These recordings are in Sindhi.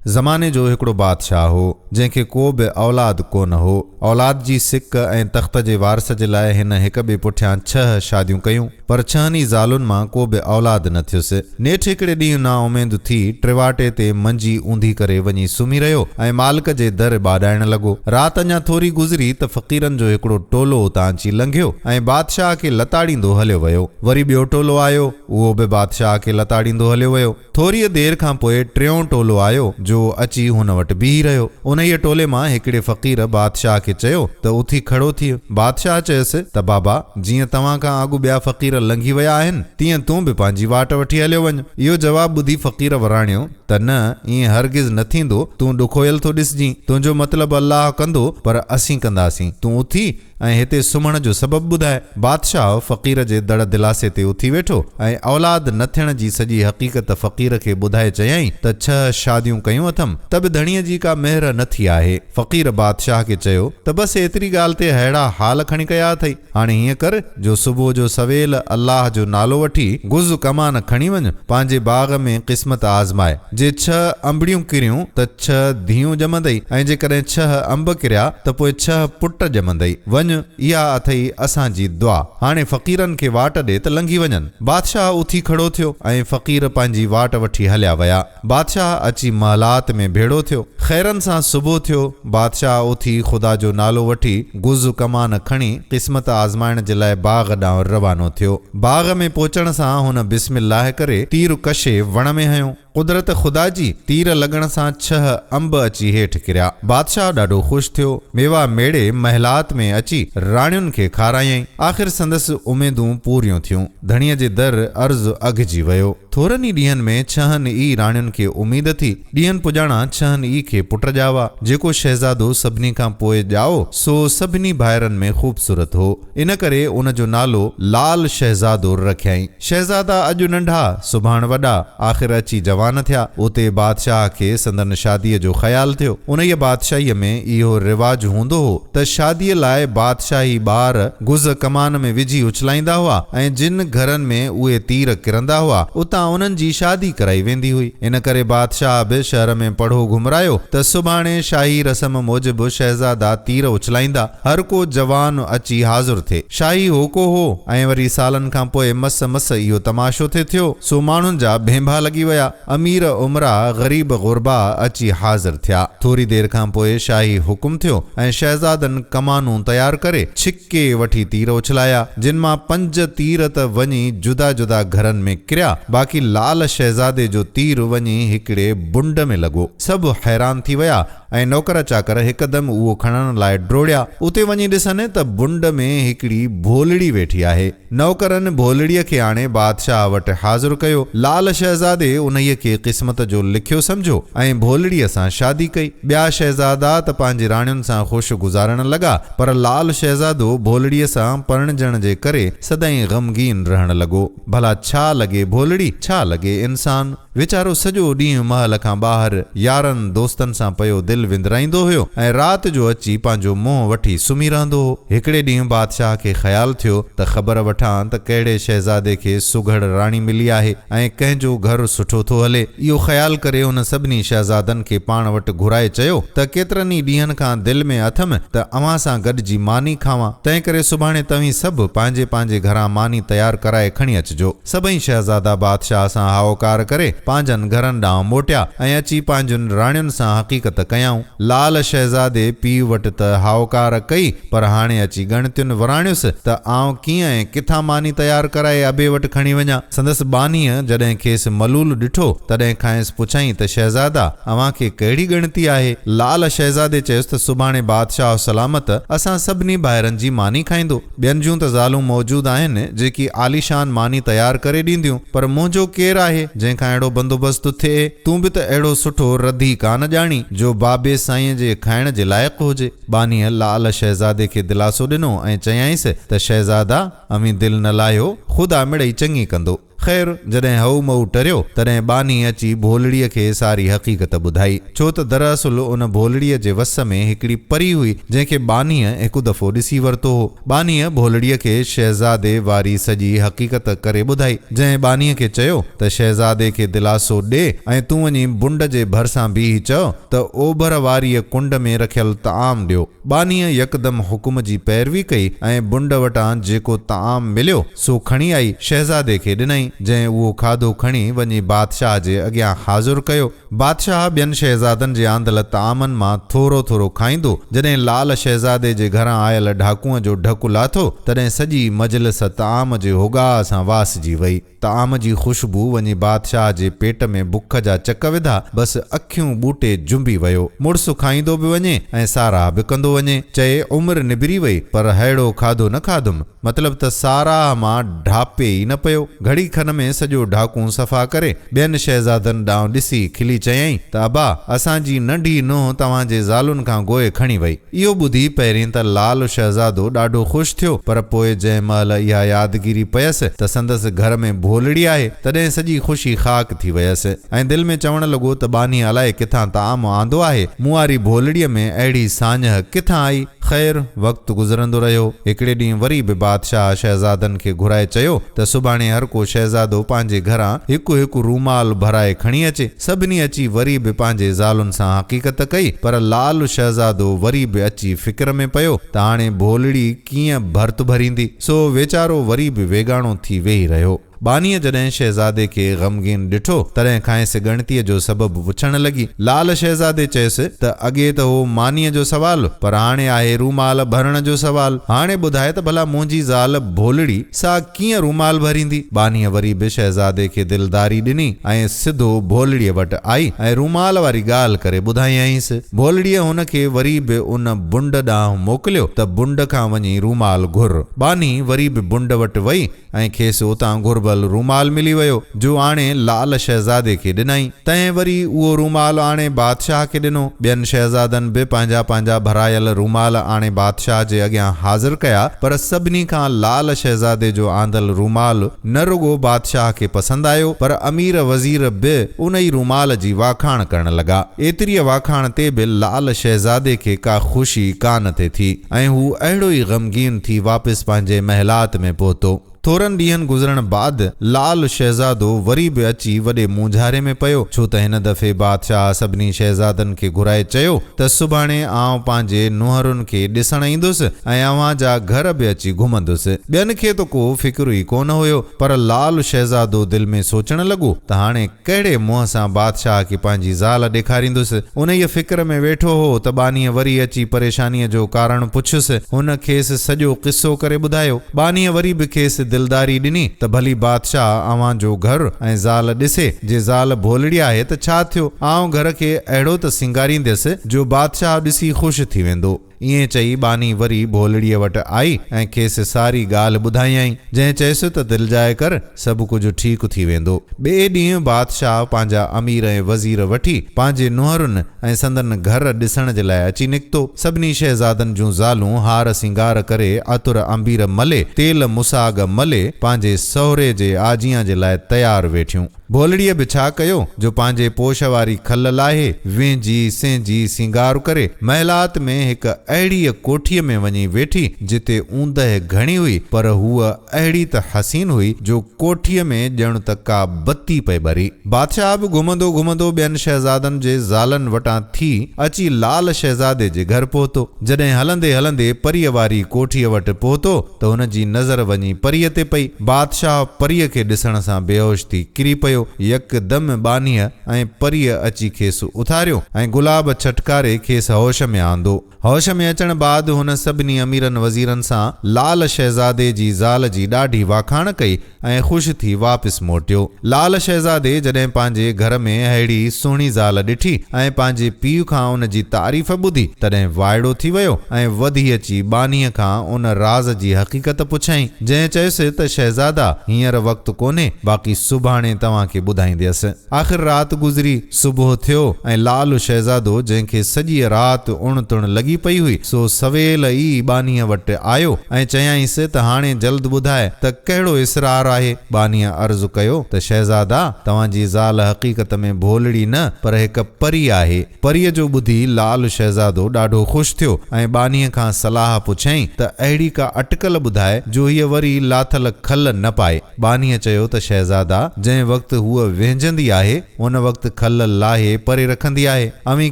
زماني جو هڪڙو بادشاهه هو، جنهن کي ڪو به اولاد ڪونه هو. اولاد جي سڪ ۽ تخت جي وارث جي لاء هن هڪ ٻئي پٺيان ڇهه شاديون ڪيون، پر ڇهن ئي زالن مان ڪو به اولاد نه ٿيس. نيٺ هڪڙي ڏينهن نااميد ٿي، ٽيواٽي تي منجي اونڌي ڪري وڃي سمهي رهيو ۽ مالڪ جي در ٻاڏائڻ لڳو. رات اڃا ٿوري گذري ته فقيرن جو هڪڙو ٽولو اتان اچي لنگهيو ۽ بادشاهه کي لتاڙيندو هليو ويو. وري ٻيو ٽولو آيو، اهو به بادشاهه کي لتاڙيندو هليو ويو. ٿوريء دير کان پوء ٽيون ٽولو آيو، جو اچي هن وٽ بيهي رهيو. انهيء ٽولي مان هڪڙي فقير بادشاهه کي چيو ته اٿي کڙو ٿيء. بادشاهه چيس ته بابا، جيئن توهان کان اڳ ٻيا فقير لنگهي ويا آهن، تيئن تون به پنهنجي واٽ وٺي هليو وڃ. اهو جواب ٻڌي فقير وراڻيو ته نه، ائين هرگز نه ٿيندو، تون ڏکويل ٿو ڏسجين. تنهنجو مطلب الله ڪندو، پر اسين ڪنداسين. تون اٿي ۽ هتي سمهڻ جو سبب ٻڌاء. بادشاهه فقير جي دڙ دلاسي تي اٿي ويٺو ۽ اولاد نه ٿيڻ جي سڄي حقيقت فقير کي ٻڌائي چيائين ته ڇهه شاديون ڪيون اٿم ته به ڌڻيء جي ڪا مهر نه ٿي آهي. فقير بادشاهه کي چيو ته بس ايتري ڳالهه تي ههڙا حال کڻي ڪيا اٿئي. هاڻي هيئن ڪر جو صبح جو سويل الله جو نالو وٺي گز ڪمان کڻي وڃ پنهنجي باغ ۾ قسمت آزماء. جي ڇهه انبڙيون ڪريون ته ڇهه ڌيئون ڄمندئي ۽ جيڪڏهن ڇهه انب ڪريا ته پوء ڇهه پٽ ڄمندئي. وڃ، اها اٿئي اسان جي دعا. هاڻي فقيرن کي واٽ ڏي ته لنگهي وڃن. بادشاهه اٿي کڙو ٿيو ۽ فقير پنهنجي واٽ وٺي هليا ويا. بادشاهه اچي محلات ۾ ڀيڙو ٿيو. خيرن سان صبح ٿيو. بادشاهه اٿي خدا جو نالو وٺي گز ڪمان کڻي قسمت آزمائڻ جي لاء باغ ڏانهن روانو ٿيو. باغ ۾ پهچڻ سان هن بسم الله ڪري تير ڪشي وڻ ۾ هنيو. قدرت خدا جي، تير لڳڻ سان ڇهه انب اچي هيٺ ڪريا. بادشاهه ڏاڍو خوش ٿيو. ميوا ميڙي محلات ۾ اچي راڻين کي کارايائين. آخر سندس اميدون پوريون ٿيون. ڌڻيء جي در عرض اگهجي ويو. ٿورن ئي ڏينهن ۾ ڇهن ئي راڻين کي اميد ٿي. ڏينهن پڄاڻان ڇهن ئي کي پٽ ڄاوا. جيڪو شهزادو سڀني کان پوء ڄائو، سو سڀني ڀائرن ۾ خوبصورت هو. ان ڪري ان جو نالو لال شهزادو رکيائين. شهزادا اڄ ننڍا، سڀاڻ وڏا، آخر اچي جوان ٿيا. اتي بادشاهه کي سندن شاديء جو خيال ٿيو. انهيء بادشاهيء ۾ اهو رواج هوندو هو ته شاديء لاء بادشاهي ٻار گز ڪمان ۾ وجهي اڇلائيندا هئا ۽ جن گهرن ۾ اهي تير ڪرندا هئا، اتان انهن جي شادي ڪرائي ويندي هئي. ان ڪري بادشاهه به شهر ۾ پڙهو گهمرايو ته سڀاڻي شاهي رسم موجب شهزادا تير اڇلائيندا. هر ڪو جوان اچي حاضر ٿئي. شاهي هوڪو هو ۽ وري سالن کان پوء مس مس اهو تماشو ٿي ٿيو، سو ماڻهن جا ڀينڀا لڳي ويا. امير امراء، غريب غرباء اچي حاضر ٿيا. ٿوري دير کان پوء شاهي حڪم ٿيو ۽ شهزادن ڪمانون تيار ڪري، ڇڪي وٺي تير اڇلايا، جن مان پنج تير ته وڃي جدا جدا گهرن ۾ ڪريا، باقي لال شهزادي جو تير وڃي هڪڙي بنڊ ۾ لڳو. سڀ حيران ٿي ويا. ۽ نوڪر چاڪر هڪدم اهو کڻڻ لاء ڊوڙيا. اتي وڃي ڏسن ته بنڊ ۾ هڪڙي ڀولڙي ويٺي آهي. نوڪرن ڀولڙيء کي آڻي بادشاهه وٽ حاضر ڪيو. لال شهزادي انهيء کي قسمت جو لکيو سمجهيو ۽ ڀولڙيء سان شادي ڪئي. ٻيا شهزادا ته پنهنجي راڻين سان خوش گذارڻ لڳا، پر لال شهزادو ڀولڙيء سان پرڻجڻ جي ڪري سدائين غمگين رهڻ لڳو. ڀلا ڇا لڳي ڀولڙي، ڇا لڳي انسان؟ ويچارو سڄو ڏينهن محل کان ٻاهر يارن دوستن سان پيو دل وندرائيندو هيو ۽ رات جو اچي پنهنجو منهن وٺي سمهي رهندو هو. هڪڙي ڏينهن بادشاهه کي خيال ٿيو ته خبر وٺان ته ڪهڙي شهزادي کي سگهڙ راڻي ملي آهي ۽ ڪنهن جو گهر سٺو ٿو هلي. اهو خيال ڪري هن سڀني شهزادن کي پاڻ وٽ گهرائي چيو ته ڪيترن ئي ڏينهن کان دل ۾ اٿم ته اوهان سان گڏجي ماني کاوان، تنهنڪري سڀاڻي توهين سڀ پنهنجي پنهنجي گهران ماني تيار ڪرائي کڻي اچجو. سڀئي شهزادا بادشاهه سان هائوڪار ڪري پنهنجن گهرن ڏانهن موٽيا ۽ اچي پنهنجن راڻين سان حقيقت ڪيائون. لال شهزادي پيء وٽ ته هائوڪار ڪئي، پر هاڻي اچي ڳڻتين وراڻيس ته آئون ڪيئن ۽ ڪٿان ماني تيار ڪرائي ابي وٽ کڻي وڃان. سندس ٻانهيء جڏهن کيس ملول ڏٺو، تڏهن کانئس پڇيائين ته شهزادا، اوهان کي ڪهڙي ڳڻتي آهي؟ لال شهزادي چيس ته سڀاڻي بادشاهه سلامت اسان سڀني ڀائرن جي ماني کائيندو. ٻين جون ته زالون موجود آهن، جيڪي عاليشان ماني تيار ڪري ڏينديون، پر منهنجو ڪير آهي، جنهن کان اهڙو بندوبست ٿئي؟ تون به ته اهڙو سٺو رڌي ڪانه ڄاڻين، جو بابي سائينء جي کائڻ جي لائق هجي. ٻانهيء لعل شهزادي کي دلاسو ڏنو ۽ چيائينس ته شهزادا! اوهين دل نه لاهيو، خدا مڙئي چڱي ڪندو. خير، جڏهن هئو مئو ٽريو، تڏهن ٻانهي اچي ڀولڙيء کي ساري حقيقت ٻڌائي. ڇو ته دراصل ان ڀولڙيء جي وس ۾ هڪڙي پري هئي، جنهن کي ٻانهيء هڪ دفعو ڏسي ورتو هو. ٻانهيء ڀولڙيء کي شهزادي واري سڄي حقيقت ڪري ٻڌائي، جنهن ٻانهيء کي چيو ته شهزادي کي دلاسو ڏي ۽ تون وڃي بنڊ جي ڀرسان بيهي چئو ته اوڀر واريء ڪنڊ ۾ رکيل طعام ڏيو. ٻانهيء يڪدم حڪم جي پيروي ڪئي ۽ بنڊ وٽان جيڪو طعام مليو، سو کڻي آئي شهزادي کي ڏنائين، جنهن اهو کاڌو کڻي وڃي بادشاهه جي اڳيان حاضر ڪيو. بادشاهه ٻين شهزادن جي آندل طعامن مان ٿورو ٿورو کائيندو، جڏهن لال شهزادي جي گهران آيل ڍاڪونء جو ڍڪ لاٿو، تڏهن سڄي مجلس طعام جي هوڳاء سان واسجي وئي. طعام جي خوشبو وڃي بادشاهه جي پيٽ ۾ بک جا چڪ وڌا، بس اکيون ٻوٽي جنبي ويو. مڙس کائيندو به وڃي ۽ ساراهه به ڪندو وڃي. چئي، عمر نبري وئي، پر ههڙو کاڌو نه کاڌم. مطلب ته ساراهه مان ڍاپي ئي نه پيو. گهڙي کن ۾ سڄو ڍاڪون صفا ڪري، ٻين شهزادن ڏانهن ڏسي کلي چيائين ته ابا، اسان جي ننڍي نونهن توهان جي زالن کان گوء کڻي وئي. اهو ٻڌي پهرين ته لال شهزادو ڏاڍو خوش ٿيو، پر پوء جنهن مهل اها يادگيري پيس ته سندس گهر ۾ ڀولڙي آهي، تڏهن سڄي خوشي خاڪ ٿي ويس ۽ دل ۾ چوڻ لڳو ته ٻانهي الائي ڪٿان طعام آندو آهي، مون واري ڀولڙيء ۾ اهڙي ساڃهه ڪٿان آئي؟ خير، وقت گذرندو رهيو. هڪڙي ڏينهن وري به بادشاهه شهزادن کي گهرائي چيو ته سڀاڻي هر ڪو شهزادو پنهنجي گهران هڪ هڪ رومال ڀرائي کڻي اچي. سڀني اچي وري به پنهنجي زالن سان حقيقت ڪئي، پر لال شهزادو وري به اچي فڪر ۾ پيو ته هاڻي ڀولڙي ڪيئن ڀرت ڀريندي، سو ويچارو وري به ويڳاڻو ٿي ويهي رهيو. ٻانهيء جڏهن شهزادي کي غمگين ڏٺو، تڏهن کانئس ڳڻتيء جو سبب پڇڻ لڳي. لال شهزادي چيس ته اڳي ته هو مانيء جو سوال، پر هاڻي آهي رومال ڀرڻ جو سوال. هاڻي ٻڌاء ته ڀلا منهنجي زال ڀولڙي، سا ڪيئن رومال ڀريندي؟ ٻانهيء وري به شهزادي کي دلداري ڏني ۽ سڌو ڀولڙيء وٽ آئي ۽ رومال واري ڳالهه ڪري ٻڌايائينس. ڀولڙيء هن کي وري به ان بنڊ ڏانهن موڪليو ته بنڊ کان وڃي رومال گهر. ٻانهي وري به بنڊ وٽ وئي ۽ کيس اتان گهربل رومال ملي ويو، جو آڻي لعل شهزادي کي ڏنائين. تنهن وري اهو رومال آڻي بادشاهه کي ڏنو. ٻين شهزادن به پنهنجا پنهنجا ڀرايل رومال آڻي بادشاهه جي اڳيان حاضر ڪيا، پر سڀني کان لعل شهزادي جو آندل رومال نه رڳو بادشاهه کي پسند آيو، پر امير وزير به انهي رومال جي واکاڻ ڪرڻ لڳا. ايتريء واکاڻ تي به لعل شهزادي کي ڪا خوشي ڪانه ٿي ٿي ۽ هو اهڙو ئي غمگين ٿي واپس پنهنجي محلات ۾ پهتو. ٿورن ڏينهن گذرڻ بعد لعل شهزادو وري به اچي وڏي مونجهاري ۾ پيو، ڇو ته هن دفعي بادشاهه سڀني شهزادن کي گهرائي چيو ته سڀاڻي آئون پنهنجي نونهرن کي ڏسڻ ايندس ۽ اوهان جا گهر به اچي گهمندس. ٻين کي ته ڪو فڪر ئي ڪونه هيو، پر لعل شهزادو دل ۾ سوچڻ لڳو ته هاڻي ڪهڙي منهن سان بادشاهه کي پنهنجي زال ڏيکاريندس؟ انهيء فڪر ۾ ويٺو هو ته ٻانهيء وري اچي پريشانيء جو ڪارڻ پڇيس. هن کيس سڄو قصو ڪري ٻڌايو. ٻانهيء وري به کيس دلداري ڏني ته ڀلي بادشاهه اوهان جو گهر ۽ زال ڏسي، جي زال ڀولڙي آهي ته ڇا ٿيو؟ آئون گهر کي اهڙو ته سينگارينديس جو بادشاهه ڏسي خوش ٿي ويندو. ائين چئي ٻانهي وري ڀولڙيء وٽ آئي ۽ کيس ساري ڳالهه ٻڌايائين، جنهن چيس ته دلجاء ڪر، سڀ ڪجهه ٺيڪ ٿي ويندو. ٻئي ڏينهن بادشاهه پنهنجا امير ۽ وزير وٺي پنهنجي نونهرن ۽ سندن گهر ڏسڻ جي لاء اچي نڪتو. سڀني شهزادن جون زالون هار سينگار ڪري، عطر عنبير ملي، تيل مساڳ ملي، پنهنجي سهري جي آجيان جي لاء تيار ويٺيون. ڀولڙيء به ڇا ڪيو جو پنهنجي پوش واري کل لاهي، وينجهي، سينجهي، سينگار ڪري، محلات ۾ هڪ اهڙيء ڪوٺيء ۾ وڃي ويٺي، جتي اوندهه گهڻي هئي، پر هوء اهڙي ته حسين هئي، جو ڪوٺيء ۾ ڄڻ ته ڪا بتي پئي ٻري. بادشاهه به گهمندو گهمندو ٻين شهزادن جي زالن وٽان ٿي، اچي لال شهزادي جي گهر پهتو. جڏهن هلندي هلندي پريء واري ڪوٺيء وٽ پهتو، ته هن جي نظر وڃي پريء تي پئي. بادشاهه پريء کي ڏسڻ سان بيهوش ٿي ڪري پيو. يڪدم ٻانهيء ۽ پريء اچي کيس اٿاريو ۽ گلاب ڇٽڪاري کيس هوش ۾ آندو. هوش ۾ اچڻ بعد هن سڀني اميرن وزيرن سان لعل شهزادي جي زال جي ڏاڍي واکاڻ ڪئي ۽ خوش ٿي واپس موٽيو. لعل شهزادي جڏهن پنهنجي گهر ۾ اهڙي سهڻي زال ڏٺي ۽ پنهنجي پيء کان ان جي تعريف ٻڌي، تڏهن وائڙو ٿي ويو ۽ وڌي اچي ٻانهيء کان ان راز جي حقيقت پڇيائين، جنهن چيس ته شهزادا، هينئر وقت ڪونهي، باقي سڀاڻي توهان توهان کي ٻڌائينديس. آخر رات گذري، صبح ٿيو ۽ لعل شهزادو جنهن کي سڄيء رات اڻ تڻ لڳي پئي هئي، سو سويل ئي ٻانهيء وٽ آيو ۽ چيائينس ته هاڻي جلد ٻڌاء ته ڪهڙو اسرار آهي؟ ٻانهيء عرض ڪيو ته شهزادا! توهان جي زال حقيقت ۾ ڀولڙي نه پر هڪ پري آهي. پريء جو ٻڌي لعل شهزادو ڏاڍو خوش ٿيو ۽ ٻانهيء کان صلاح پڇيائين ته اهڙي ڪا اٽڪل ٻڌاء جو هيء وري لاٿل کل نه پائي. ٻانهيء چيو ته شهزادا، جنهن وقت هوء وهنجندي آهي، ان وقت کل لاهي پري رکندي آهي. اوهين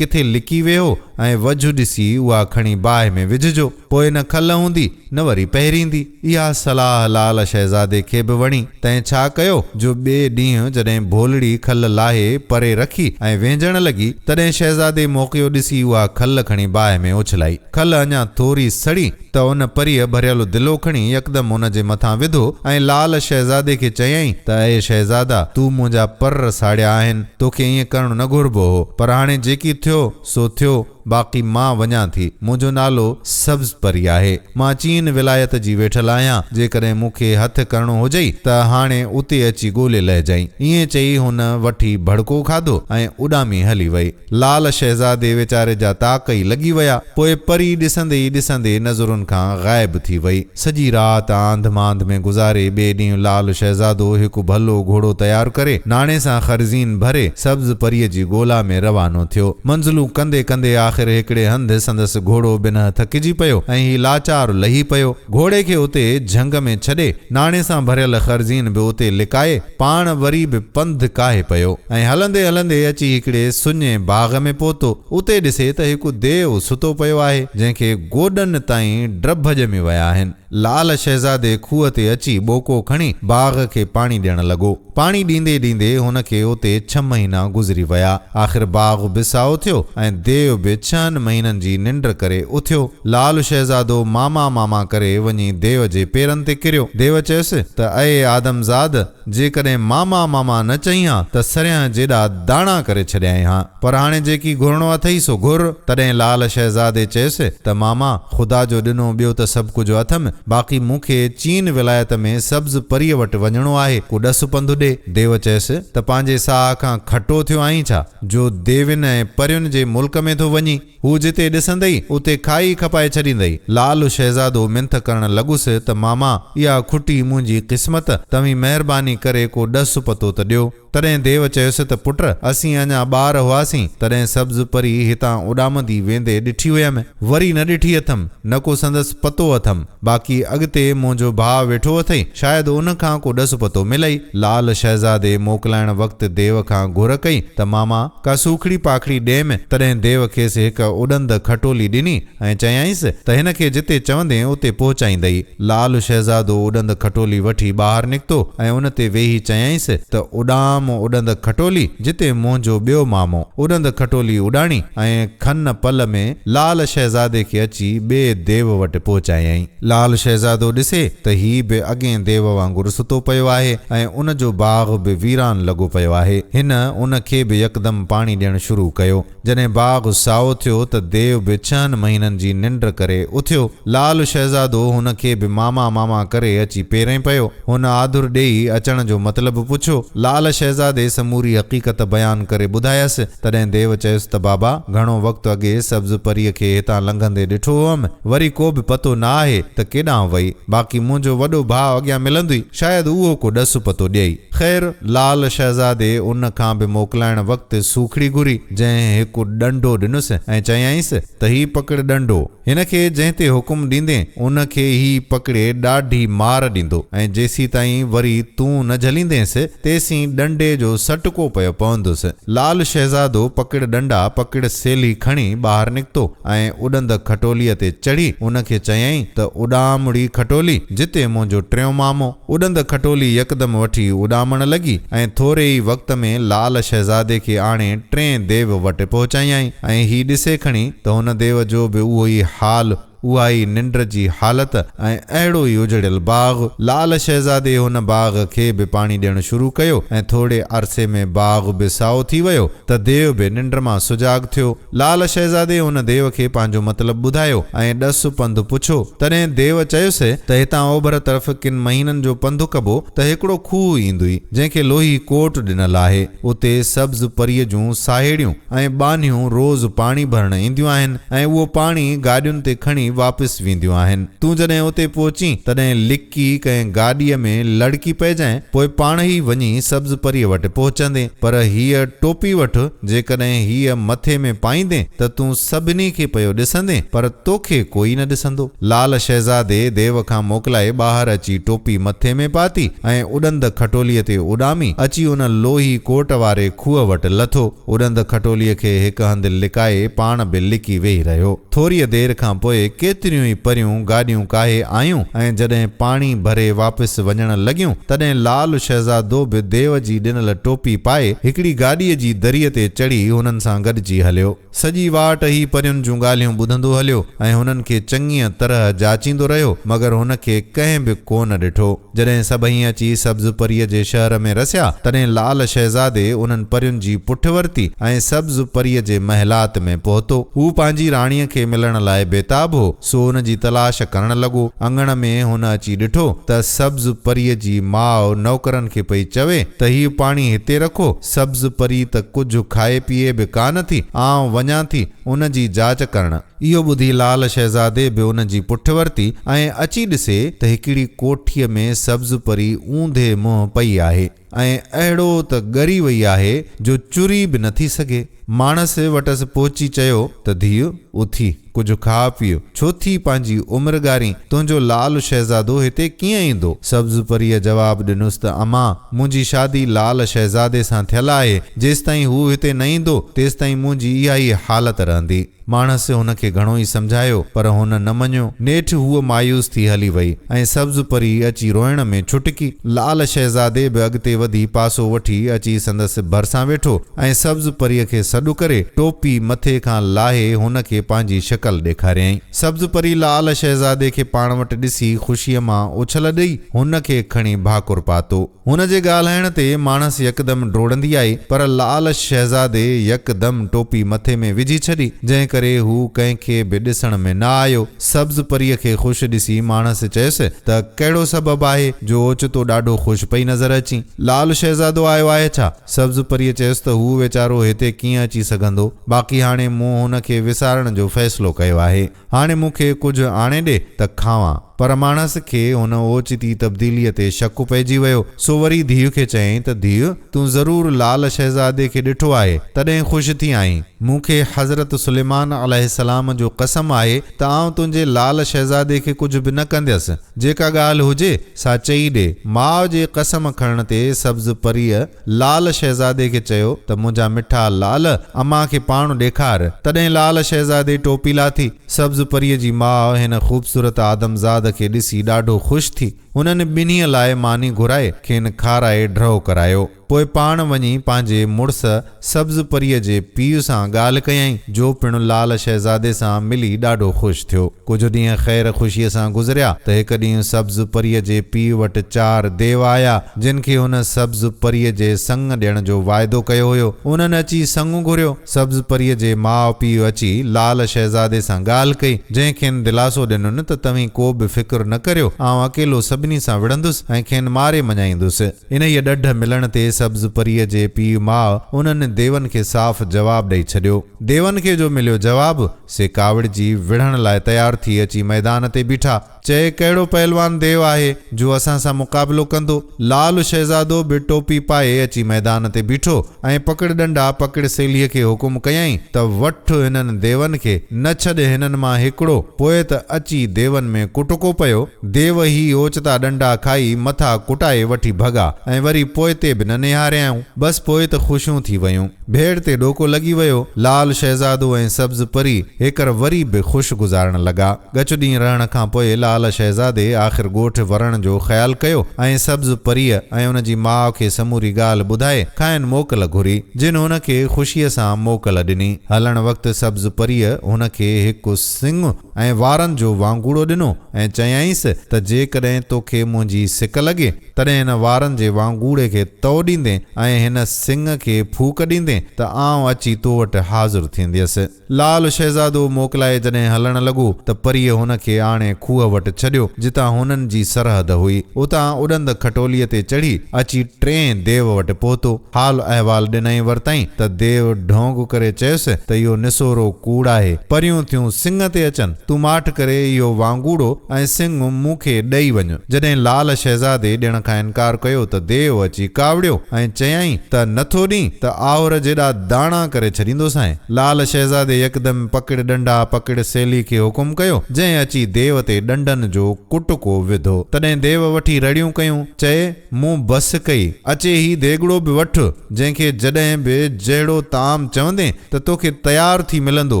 ڪٿي لڪي ويهو ۽ وجهه ڏسي اها کڻي باهه ۾ وجهجو. پوء نه کل هوندي، نه وري پهريندي. اها صلاح لعل شهزادي کي به وڻي. تنهن ڇا ڪيو جو ٻئي ڏينهن جڏهن ڀولڙي کل لاهي پري رکي ۽ وهنجڻ لڳي، تڏهن شهزادي موقعو ڏسي اها کل کڻي باهه ۾ اڇلائي. کل اڃا ٿوري سڙي ته ان پريء ڀريل دلو کڻي يڪدم ان جي مٿان وڌو ۽ لعل شهزادي کي چيائين ته اي شهزادا! تو منهنجا پر ساڙيا آهن، توکي ائين ڪرڻ نه گهربو هو، پر هاڻي جيڪي ٿيو، سو ٿيو. باقي مان وڃان ٿي. منهنجو نالو سبز پري آهي. مان چين ولايت جي ويٺل آهيان. جيڪڏهن مون کي هٿ ڪرڻو هجئي ته هاڻي اتي اچي ڳولي لهجئين. ائين چئي هن وٺي ڀڙڪو کاڌو ۽ اڏامي هلي وئي. لال شهزادي ويچاري جا طاق ئي لڳي ويا. پوء پري ڏسندي ئي ڏسندي نظرن کان غائب ٿي وئي. سڄي رات آنڌ مانڌ ۾ گذاري ٻئي ڏينهن لال شهزادو هڪ ڀلو گهوڙو تيار ڪري، ناڻي سان خرزين ڀري، سبز پريء جي ڳولا ۾ روانو ٿيو. منزلون ڪندي ڪندي آخر هڪڙي هنڌ سندس گهوڙو بنهه ٿڪجي پيو ۽ هي لاچار لهي پيو. گهوڙي کي اتي جهنگ ۾ ڇڏي، ناڻي سان ڀريل خرزين به اتي لڪائي، پاڻ وري به پنڌ ڪاهي پيو ۽ هلندي هلندي اچي هڪڙي سڃي باغ ۾ پهتو. اتي ڏسي ته هڪ ديو ستو پيو آهي، جنهن کي گوڏن تائين ڊڀ ڄمي ويا آهن. لعل شهزادي کوهه تي اچي ٻوڪو کڻي باغ کي پاڻي ڏيڻ لڳو. پاڻي ڏيندي ڏيندي هن کي اتي ڇهه مهينا گذري ويا. آخر باغ به سائو ٿيو ۽ ديو به ڇهن مهينن جي ننڊ ڪري اٿيو. لعل شهزادو ماما ماما ڪري وڃي ديو جي پيرن تي ڪريو. ديو چيس ته اي آدمزاد! جيڪڏهن ماما ماما نه چئين ها ته سرينهن جيڏا داڻا ڪري ڇڏيائين ها. پر هاڻي جيڪي گهرڻو اٿئي سو گهر. تڏهن لعل شهزادي چيس ته ماما! خدا جو ڏنو ٻيو ته سڀ ڪجهه اٿم، باقي مون کي چين ولايت ۾ سبز پريء وٽ وڃڻو آهي، ڪو ڏس پنڌ ڏي. ديو چيس ته پنهنجي ساهه کان کٽو ٿيو آهين ڇا، جو ديوين ۽ پرين جي ملڪ ۾ ٿو وڃين؟ هو جتي ڏسندئي، اتي کائي کپائي ڇڏيندئي. لعل شهزادو منٿ ڪرڻ لڳس ته ماما، اها کٽي منهنجي قسمت، توهين مهرباني ڪري ڪو ڏس پتو ته ڏيو. تڏهن ديو چيس ته پٽ، اسين اڃا ٻار هئاسين، تڏهن سبز پري هتان اڏامندي ويندي ڏٺي هيم. وري نه ڏٺي اٿم، نه ڪو سندس پتو اٿم. باقي اڳتي منهنجو ڀاء ويٺو اٿئي، شايد ان کان ڪو ڏس پتو ملئي. لعل شهزادي موڪلائڻ وقت ديو کان گهر ڪئي ته ماما، ڪا سوکڙي پاکڙي ڏيم. تڏهن ديو کيس هڪ اڏند کٽولي ڏني ۽ چيائينس ته هن کي جتي چوندين اتي پهچائيندئي. لعل شهزادو اڏند کٽولي وٺي ٻاهر نڪتو ۽ ان تي ويهي چيائينس ته اڏام اڏند کٽولي، جتي منهنجو ٻيو مامو. اڏند کٽولي اڏاڻي ۽ کن پل ۾ لعل شهزادي کي اچي ٻئي ديو وٽ پهچايائين. لعل شهزادو ڏسي ته هي به اڳئين ديو وانگر ستو پيو آهي ۽ ان جو باغ به ويران لڳو پيو آهي. هن ان کي به يڪدم پاڻي ڏيڻ شروع ڪيو. جڏهن باغ سائو ٿيو ته ديو به ڇهن مهينن جي ننڊ ڪري اٿيو. لعل شهزادو هن کي به ماما ماما ڪري اچي پيرين پيو. هن آڌر ڏيئي اچڻ جو مطلب پڇيو. لعل شهزادي سموري حقيقت بيان ڪري ٻڌايس. تڏهن ديو چيس ته بابا، گهڻو وقت اڳي سبز پريء کي هتان لنگهندي ڏٺو هئم. وري ڪو به پتو نه آهي ته ڪيڏانهن وئي. باقي منهنجو وڏو ڀاء اڳيان ملندوئي، شايد اهو ڪو ڏس پتو ڏئي. خير، لعل شهزادي ان کان به موڪلائڻ وقت سوکڙي گهري، جنهن هڪ ڏنڊو ڏنس ۽ چيائينس ته هي پڪڙ ڏنڊو. هن کي جنهن تي حڪم ڏيندين، ان کي هي پڪڙي ڏاڍي مار ڏيندو ۽ جيسيتائين وري تون نه جهليندينس، تيسين ڏنڊي جو سٽڪو پيو پوندس. لعل شهزادو پڪڙ ڏنڊا پڪڙ سيلهي کڻي ٻاهر نڪتو ۽ اڏند کٽوليء تي چڙهي ان کي چيائين ته اڏام ڙي کٽولي، جتي منهنجو ٽيون مامو. اڏند کٽولي يڪدم وٺي اڏامڻ لڳي ۽ ٿوري ئي وقت ۾ لعل شهزادي کي آڻي ٽئين ديو وٽ پهچايائين ۽ هي ڏسي کڻي ته هن ديو جو به اهو ئي حال اها ئي ننڊ جي حالت ۽ اهڙو ئي اجڙيل باغ. لعل شهزادي هن باغ کي به پاڻي ڏيڻ شروع ڪيو ۽ ٿوري عرصي ۾ باغ به سائو ٿي ويو ته ديو به ننڊ مان سجاڳ ٿيو. لعل شهزادي ان ديو کي پنهنجو مطلب ٻڌايو ۽ ڏس پنڌ پڇيو. تڏهن ديو چيس ته هتان اوڀر طرف ڪن مهينن جو پنڌ ڪبو ته هڪڙو کوهه ايندوئي، جنهن کي لوهي ڪوٽ ڏنل آهي. اتي سبز پريء جون ساهيڙيون ۽ ٻانهيون روز پاڻي ڀرڻ اينديون آهن ۽ اهو پاڻي گاڏين تي کڻي واپس وينديون آهن. تون جڏهن اتي پهچين، تڏهن لڪي ڪنهن گاڏيء ۾ لڙڪي پئجانء، پوء پاڻهئي وڃي سبز پريء وٽ پهچندين. پر هيء ٽوپي وٺ، جيڪڏهن هيء مٿي ۾ پائيندين ته تون سڀني کي پيو ڏسندين، پر توکي ڪوئي نه ڏسندو. لال شهزادي ديو کان موڪلائي ٻاهر اچي ٽوپي مٿي ۾ پاتي ۽ اڏند کٽوليء تي اڏامي اچي ان لوهي ڪوٽ واري کوهه وٽ لٿو. اڏند کٽوليء کي هڪ هنڌ لڪائي پاڻ به لڪي ويهي رهيو. ٿوريء دير کان پوء ڪيتريون ئي پريون گاڏيون ڪاهي آيون ۽ جڏهن پاڻي ڀري واپس وڃڻ لڳيون، تڏهن لال شهزادو به ديو جي ڏنل ٽوپي پائي هڪڙي گاڏيء جي دريء تي چڙهي هنن سان گڏجي هليو. سڄي واٽ هي پرين جون ڳالهيون ٻڌندو هليو ۽ هنن کي چڱيء طرح جاچيندو رهيو، مگر هن کي ڪنهن به ڪونه ڏٺو. جڏهن سڀئي اچي سبز پريء جي شهر ۾ رسيا، تڏهن لعل شهزادي انهن پرين جي پٺ ورتي ۽ سبز پريء جي محلات ۾ پهتو. هو پنهنجي راڻيء کي ملڻ لاء بيتاب هو، سو ان جي تلاش ڪرڻ لڳو. اڱڻ ۾ هن اچي ڏٺو ته سبز پريء جي ماء نوڪرن کي پئي چوي ته هيء پاڻي هتي رکو، سبز پري ته ڪجهه کائي پيئي به ڪانه ٿي، آئون وڃان ٿي ان جي جاچ ڪرڻ. اهو ٻڌي لعل شهزادي به ان جي پٺ ورتي ۽ اچي ڏسي ته هڪڙي ڪوٺيء ۾ سبز پري اونڌي منهن پئي آهي ۽ اهڙو ته ڳري وئي آهي جو چري به نٿي سگهي. ماڻس وٽس پهچي چيو ته ڌيء، اٿي، ڪجهه کاء پيء، ڇو ٿي پنهنجي عمر ڳارين، تنهنجو لعل شهزادو هتي ڪيئن ايندو؟ سبز پريء جواب ڏنس ته امان، منهنجي شادي لعل شهزادي سان ٿيل آهي، جيستائين هو هتي نه ايندو، تيستائين منهنجي اها ئي حالت رهندي. ماڻس هن کي گهڻو ئي سمجهايو، پر هن نه مڃيو. نيٺ هوء مايوس ٿي هلي وئي ۽ سبز پري اچي روئڻ ۾ ڇٽڪي. لعل شهزادي به اڳتي وڌي پاسو وٺي اچي سندس ڀرسان ويٺو ۽ سبز پريء کي سڏ ڪري، ٽوپي مٿي کان لاهي هن کي پنهنجي شڪل ڏيکاريائين. سبز پري لعل شهزادي کي پاڻ وٽ ڏسي خوشيء مان اڇل ڏئي هن کي کڻي ڀاڪر پاتو. هن جي ڳالهائڻ تي ماڻس يڪدم ڊوڙندي آئي، پر لعل شهزادي يڪدم ٽوپي مٿي ۾ وجهي ڇڏي، جنهن ڪري هو ڪنهن کي به ڏسڻ ۾ نه آيو. سبز پريء کي خوش ڏسي ماڻس چيس ته ڪهڙو سبب آهي جو اوچتو ڏاڍو خوش پئي نظر اچين؟ لعل شهزادو آيو آهي ڇا؟ سبز پريء چيس ته هو ويچارو هتي ڪيئن اچي سگهندو؟ باقي هاڻي مون هن کي وسارڻ جو فيصلو ڪيو آهي. هاڻي مون کي ڪجهه آڻي ڏي ته کاوان. پر ماڻس کي هن اوچتي تبديليء تي شڪ پئجي ويو، سو وري ڌيء کي چيائين ته ڌيء، تون ضرور لعل شهزادي کي ڏٺو آهي، تڏهن خوش ٿي آهين. مون کي حضرت سليمان عليه السلام جو قسم آهي ته آئون تنهنجي لعل شهزادي کي ڪجهه به نه ڪنديس. جيڪا ڳالهه هجي، سا چئي ڏي. ماء جي قسم کڻڻ تي سبز پريء لعل شهزادي کي چيو ته منهنجا مٺا لعل، امان کي پاڻ ڏيکار. تڏهن لعل شهزادي ٽوپي لاٿي. سبز پريء جي ماء هن خوبصورت آدمزاد کي ڏسي ڏاڍو خوش ٿي. هنن ٻنهي لاء ماني گهرائي کين کارائي ڍؤ ڪرايو. پوء پاڻ وڃي پنهنجي مڙس سبز پريء جي پيء سان ڳالهه ڪيائين، جو پڻ لعل شهزادي سان ملي ڏاڍو خوش ٿيو. ڪجهه ڏينهن خير خوشيء سان گذريا ته هڪ ڏينهن سبز پريء جي پيء وٽ چار ديو آيا، جن کي هن سبز پريء جي سڱ ڏيڻ جو واعدو ڪيو هيو. انهن اچي سڱ گهريو. سبز پريء جي ماء پيء اچي لعل شهزادي سان ڳالهه ڪئي، جنهن کين دلاسو ڏنن ته توهين ڪو به فڪر نه ڪريو، آئون اڪيلو سڀني سان وڙهندس ۽ کين ماري مڃائيندس. انهيء ڏڍ ملڻ تي سبز پريء جي پيء ماء انهن ديون کي صاف جواب ڏئي ڇڏيو. ديون کي جو مليو جواب، سي ڪاوڙجي وڙهڻ لاء تيار ٿي اچي ميدان تي بيٺا. چئي، ڪهڙو پهلوان ديو آهي، جو اسان سان مقابلو ڪندو؟ لعل شهزادو به ٽوپي پائي اچي ميدان تي بيٺو ۽ پڪڙ ڏنڊا پڪڙ سيلهيء کي حڪم ڪيائين ته وٺ هنن ديون کي، نه ڇڏ هنن مان هڪڙو. پوء ته اچي ديون ۾ ڪٽڪو پيو. ديو هي اوچتا ڏنڊا کائي مٿا ڪٽائي وٺي ڀڳا ۽ وري پوئتي به نه نهاريا. نهاريائون. بس پوء ته خوشيون ٿي ويون. ڀيڙ تي ڏوڪو لڳي ويو. لال شهزادو ۽ سبز پري هيڪر وري به خوش گذارڻ لڳا. ڳچ ڏينهن رهڻ کان پوء لال شهزادي آخر ڳوٺ ورڻ جو خيال ڪيو ۽ سبز پريء ۽ ان جي ماء کي سموري ڳالهه ٻڌائي کانئن موڪل گهري، جن هن کي خوشيء سان موڪل ڏني. هلڻ وقت سبز پريء هن کي هڪ سڱ ۽ وارن جو وانگوڙو ڏنو ۽ چيائينس ته جيڪڏهن توکي منهنجي سڪ لڳي، تڏهن هن وارن جي وانگوڙي کي تئو ڏيندين ۽ هن سڱ کي ڦوڪ ڏيندين ته آئون اچي تو وٽ حاضر ٿينديس. لال شهزادو موڪلائي جڏهن هلڻ لڳو ته پريء هن کي آڻي کوهه وٽ ڇڏيو، جتان هنن جي سرحد هئي. اتان اڏند کٽوليء تي چڙهي اچي ٽئين ديو وٽ پهتو. حال احوال ڏنائين ورتائين ته ديو ڍونگ ڪري چيس ته اهو نسورو ڪوڙ آهي، پريون ٿيون سڱ تي اچن، تون ماٺ ڪري اهو وانگوڙو ۽ سڱ مون کي ڏئي وڃ. جڏهن لال شهزادي ڏيڻ کان انڪار ڪيو ته ديو اچي ڪاوڙيو ۽ چيائين ته نه ٿو ڏين ته آهور جيڏا داڻا ڪري ڇڏيندوسانء. لال شهزادي يڪدم پڪڙ ڏنڊا پڪڙ سيلي کي حڪم ڪيو، جنهن اچي ديو تي ڏنڊن جو ڪٽڪو وڌو. تڏهن ديو وٺي رڙيون ڪيون، چئي، مون بس ڪئي، اچي هي ديڳڙو به وٺ، جنهن کي جڏهن به جهڙو طعام چوندين ته توکي تيار ٿي ملندو،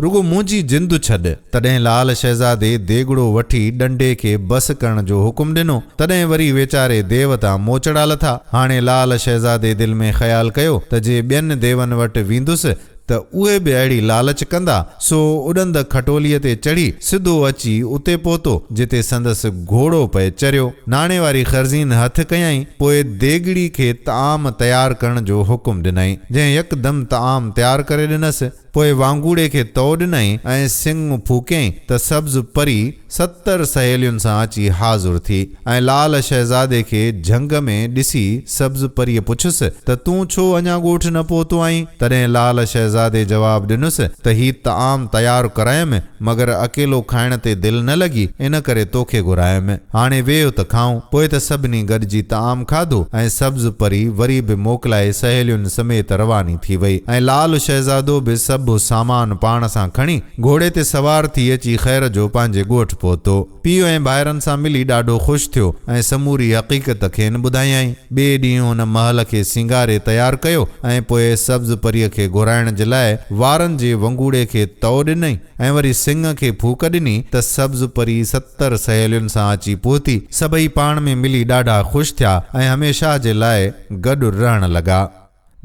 رڳو منهنجي جند ڇڏ. تڏهن لال شهزادي ديڳڙو وٺي ڏنڊي کي بس ڪرڻ جو حڪم ڏنو. تڏهن وري ويچاري ديو تان موچڙا لٿا. هاڻي لال شهزادي دل ۾ خيال ڪيو ته جي ٻين ديون وٽ ويندس ته اهي به اهڙي لالچ ڪندا، سو اڏند کٽوليء تي چڙهي سڌو اچي اتي پهتو، جتي سندس گهوڙو پئي چريو. ناڻي واري خرزين هٿ ڪيائين، پوء ديڳڙي کي طعام تيار ڪرڻ جو حڪم ڏنائين، جنهن يڪدم طعام تيار ڪري ڏنس. پوء وانگوڙي کي تئو ڏنائين ۽ سڱ ڦوڪيائين ته سبز پري 70 سهيلين سان اچي حاضر ٿي ۽ لال شهزادي کي جهنگ ۾ ڏسي سبز پريء پڇيس ته تون ڇو اڃا ڳوٺ نه پهتو آهين؟ تڏهن لال شهزادي جواب ڏنس ته هي طعام تيار ڪرايم، مگر اڪيلو کائڻ تي دل نه لڳي، ان ڪري توکي گهرايم. هاڻي ويهه ته کائون. پوء ته سڀني گڏجي طعام کاڌو ۽ سبز پري وري به موڪلائي سهيلين سميت رواني ٿي وئي ۽ لال شهزادو به سڀ سامان پاڻ سان کڻي گهوڙي تي سوار ٿي اچي خير جو پنهنجي ڳوٺ پهتو. پيء ۽ ڀائرن سان ملي ڏاڍو خوش ٿيو ۽ سموري حقيقت کين ٻڌايائين. ٻئي ڏينهن هن محل کي سينگاري تيار ڪيو ۽ پوء سبز پريء کي گهرائڻ جي لاء وارن جي ونگوڙي کي تئو ڏنائين ۽ وري سڱ کي ڦوڪ ڏني ته سبز پري 70 سهيلين سان اچي پهتي. سڀئي پاڻ ۾ ملي ڏاڍا خوش ٿيا ۽ هميشه جي لاء گڏ رهڻ لڳا.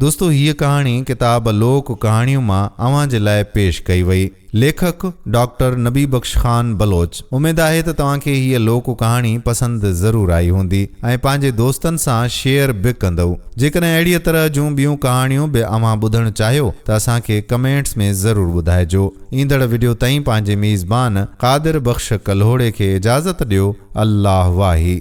دوستو هيء ڪهاڻي ڪتاب لوڪ ڪهاڻيون مان اوهان جي لاء پيش ڪئي وئي. ليکڪ، ڊاڪٽر نبي بخش خان بلوچ. اميد آهي ته توهان کي هيء لوڪ ڪهاڻي پسند ضرور آئي هوندي ۽ پنهنجي دوستن سان شيئر به ڪندؤ. جيڪڏهن اهڙيء طرح جون ٻيون ڪهاڻيون به اوهان ٻڌڻ چاهيو ته اسان کي ڪمينٽس ۾ ضرور ٻڌائجو. ايندڙ وڊيو تائين پنهنجي ميزبان قادر بخش ڪلهوڙي کي اجازت ڏيو. الله واهي.